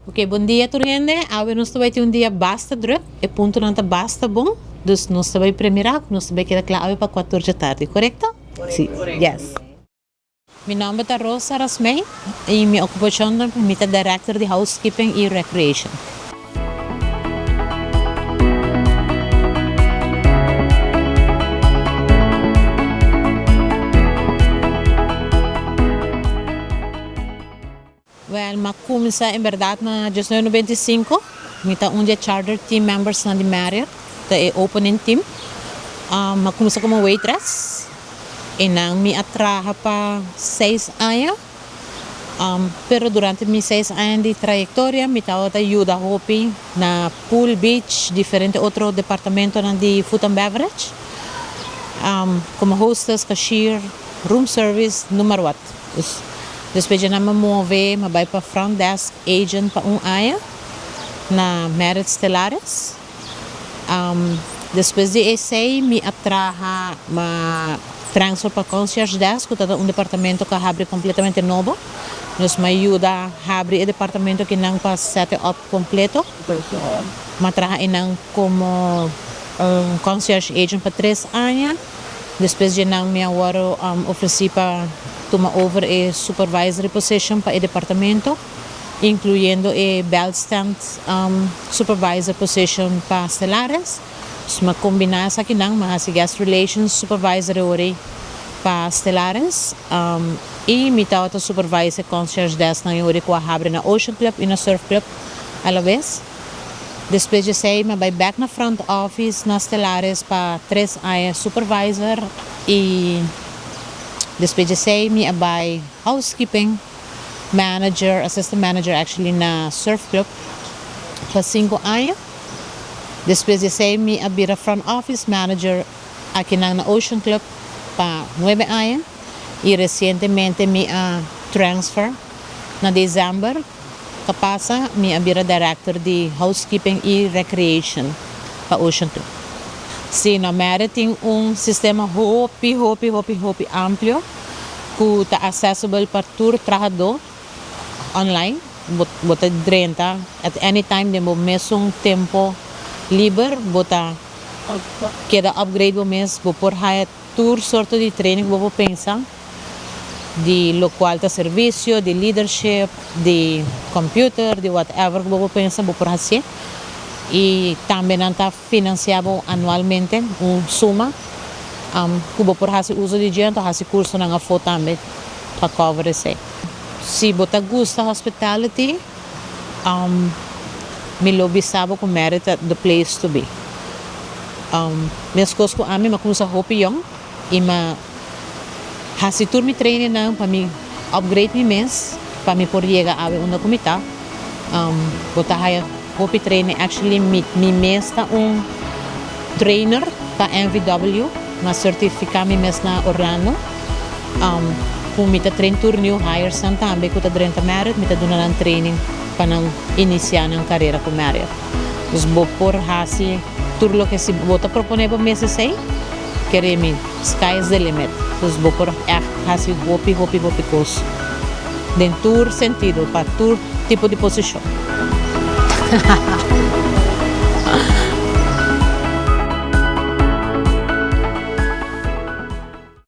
Ok, bon dia tur hende. Awe nos ta bai tin un dia basta druk. E puntonan ta basta bon. Dus nos ta bai premira ku nos ta bai keda kla awe pa kuator dje tardi, korekto? Si. Yes. Mi nomber ta Rosa Rasmey y mi ocupacion ta mi ta director di housekeeping y recreation. Well, m'a cuminsa en berdad na 1995. Mi ta un di e charter team membersnan di Marriott, ta e opening team. M'a cuminsa como waitress. Einan mi a traha pa seis aña. Pero durante mi seis aña di trayectoria mi tabata yuda hopi na pool, beach, diferente otro departamentonan di food and beverage. Como hostess, cashier, room service, noem maar wat. Dus despues dje nan mi a move, mi a bai pa front desk agent pa un aña na Marriott Stellaris. Despues di esei mi a traha, mi a transfer pa concierge desk ku tabata un departamento ku a habri kompletamente nobo. Dus mi a yuda habri e departamento akinan pa set e op kompleto. Mi a traha einan komo un concierge agent pa tres aña. Despues dje nan mi a wòrdu ofresí pa tuma over e supervisory position pa e departamento, inkluyendo e bèlstand supervisor position pa Stellaris. Dus mi a kombiná esakinan, mi a hasi guest relations supervisor e ora ei pa Stellaris i mi tabata supervise e concierge desknan e ora ei ku a habri na Ocean Club i na Surf Club alabes. Despues di esei mi a bai bek na front office na Stellaris pa tres aña supervisor y despues di esei mi a bai housekeeping manager, assistant manager actually na Surf Club pa sinku aña. Despues di esei mi a bira front office manager akinan na Ocean Club pa nuebe aña y recientemente mi a transfer na december. Ta pasa mi a bira director di Housekeeping y Recreation pa Ocean Club. Si, no, Marriott tin un sistema hopi, hopi, hopi, hopi amplio cu ta accessible pa tur trahador online. Bo, bo ta drenta at any time den bo mesun tempo liber, bo ta keda upgrade bo mes, bo por haya tur sorto di training cu bo por pensa. Di locual ta servicio, di leadership, di computer, di whatever cu bo por pensa bo por hacié. Y tambe nan ta financia bo anualmente un suma cu bo por haci uso di dje, anto haci cursonan afo tambe pa cover esey. Si bo ta gusta hospitality, mi lo bisa bo cu Marriott ta the place to be. Mescos cu ami, mi a cuminsa hopi yong. I m'a hasi tur mi trainingnan pa mi upgrade mi mes pa mi por yega awe unda ku mi ta. Bo ta haya hopi training actually mi mi mes ta un trainer pa NVW m'a certifica mi mes na Orlando ku mi ta train tur new hiresnan tambe ku ta drenta Marriott mi ta duna nan training pa nan inicia nan carera ku Marriott. Dus bo por hasi tur loke si bo ta propone bo mes esei. Kere mi, sky is the limit. Dus bo por ègt hasi hopi, hopi, hopi kos den tur sentido, pa tur tipo di posishon.